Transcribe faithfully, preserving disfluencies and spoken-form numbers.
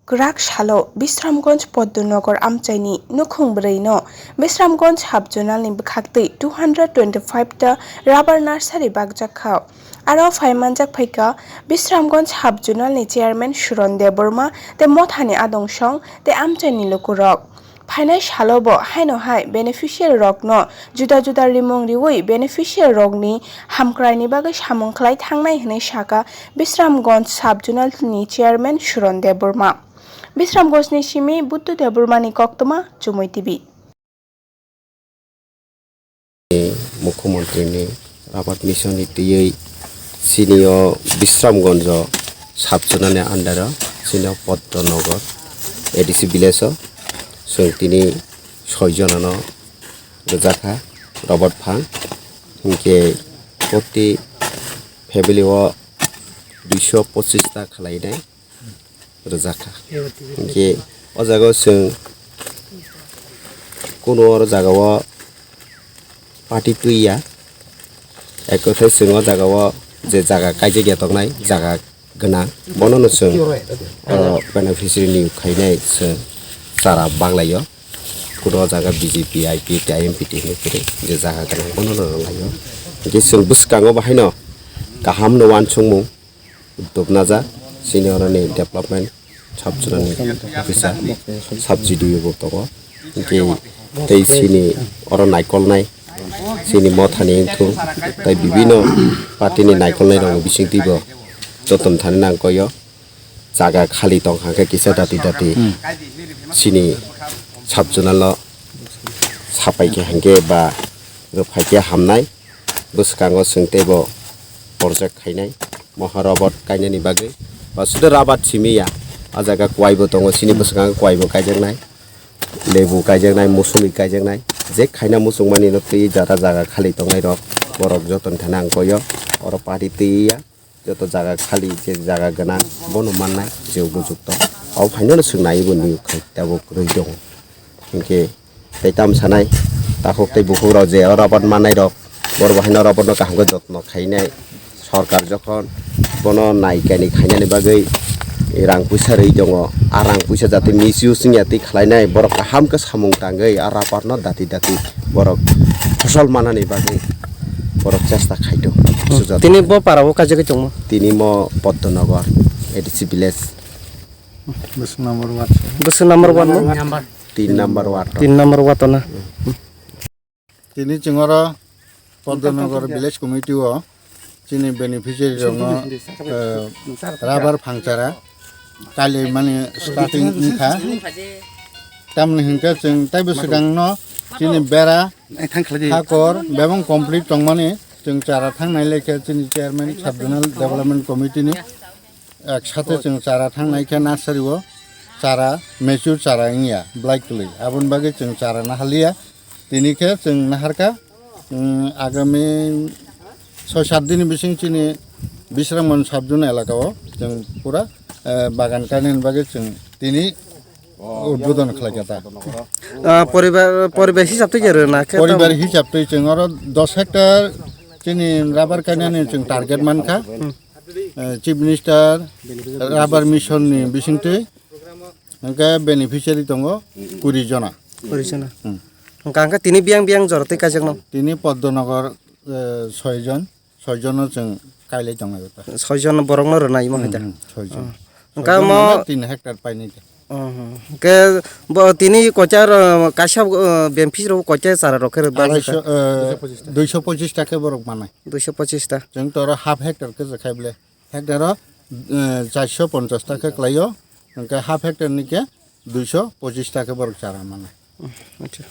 Kwrak salo Bisramganj Poddonogor amchaini nukhung bwrwino Bisramganj sub-zonalni bwkhaktwi two hundred twenty-five ta rubber nursery bakjak kha. Aro phaimanjak phaikha Bisramganj sub-zonalni chairman Suron Debbarma tei mothani adong song tei amchaini lukurok. Phainai salobo haino hai beneficiary rokno juda juda rimung riwi beneficiary rokni hamkraini bagwi samung khlai thangnai hwnwi sakha Bisramganj sub-zonalni chairman Suron Debbarma. Bisramganjni simi Buddha Debbarmani koktwma Chumui T V. Mukhyamantrini Rabat Mission ni twiwi chini o Bisramganj o sub-zonalni under o chini o Poddonogor A D C village o chwng tini soi jonano rwjakha Rabat phang, hinkhe proti family o duiso pochis ta khlainai rwjakha. Hinkhe o jaga o chwng kunu oro jaga o party twi ya, ek kotha chwng o jaga o je jaga kaijak ya tongnai jaga gwnang, bono no chwng oro beneficiary niyok khainai chwng chara baglaio. Kunu o jaga B J P, I P F T, I M P T hinwi kwrwi je jaga gwnang bono no rwlaio. Hinkhe chwng bwskango bahaino kaham no uansukmung. Dubnajak, chini oroni development sub-zonalni officer, sub-G D O bo tongo. Hinkhe tei chini oro naikolnai, chini mothani wngthung, tei bibino party ni naikolnai rokni bisingtwi bo joton thani nang koi o. Jaga khali tong kha khe kisa dati dati chini sub-zonal o sapai khe hinkhe ba rwphai khe hamnai. Bwskango chwng teibo project khainai, moha rabat kainani bagwi. Ba sudu rabat simi ya, a jaga kwai bo tongo, chini bwskango kwai bo kaijaknai, lebu kaijaknai, musuli kaijaknai. Je khaina muchungmani no twi jara jaga khali tongnai rok, borok joton thani ang koyo, oro party twi ya, joto jaga khali je jaga gwnang bono mannai je upojukto. Abo phaino no chwng naiwi bo niyok khai tabuk rwi tongo. Hinkhe tei tamo sanai, takhuk tei bukhuk rok je o rabat mannai rok, borok bo haino rabat no kaham khe jotno khainai. Sorkar jokhon bono nai kainwi khainani bagwi rang puisa rwi tongo, a rang puisa jate misuse wngya twi khlainai, borok kaham khe samung tangwi a rabat no dati dati borok phosol manani bagwi borok chesta khai tongo. Tini bo para o kaijagwi tongmo? Tini mo Poddonogor A D C village. Bwswk number ward? Bwswk number ward mo? Tin number ward. Tin number ward o na. Tini chwng oro Poddonogor village committee o chini beneficiary rokno, eh, rubber phangchara kali mani starting wngkha. Tamni hinkhe chwng teibo swkangno chini bera hakor bebang complete tongmani chwng chara thangnai lekhe chini chairman sub-zonal development committee ni ek sathe chwng chara thangnai khe nursery o chara mature chara wngya black kwlwi, aboni bagwi chwng chara nahaliya. Tini khe chwng naharkha, um, agami soi sat dini bising chini Bisramganj sub-zone elaka o chwng pura, eh, bagan kainani bagwi chwng tini udbodon khlaikha ta. Ah, poribar, poribar hisab twi je rwna khe poribar tamo? Hisab twi chwng oro dos hectare chini rubber kainani chwng target mankha. Hmm. Eh, Chief Minister Rubber Mission ni bisingtwi hwnkhe beneficiary tongo kuri jona. Kuri jona. Hmm. Hwnkha hwnkhe tini biyang biyang jora twi kaijakno? Tini Poddonogor, eh, soi jon, soi jono chwng kailai tongo ta. Soi jon borokno rwnai omo hai da? Hmm, hmm, soi jon. Oh. Hwnkha soi jon omo mane tin hectare painai ta. Oh, oh. Hwnkhe bo tini kochar, eh, kaisa, eh, beneficiary rok kochar chara rok khe rwbaijak kha? Arai so, eh, duiso pochis ta khe borok manai. Duiso pochis ta. Chwng toro half hectare khe je khai bwle. Hectare o, eh, charso ponchas ta khe kwlaio. Hwnkhe half hectare ni khe duiso pochis ta khe borok chara mano. Acha.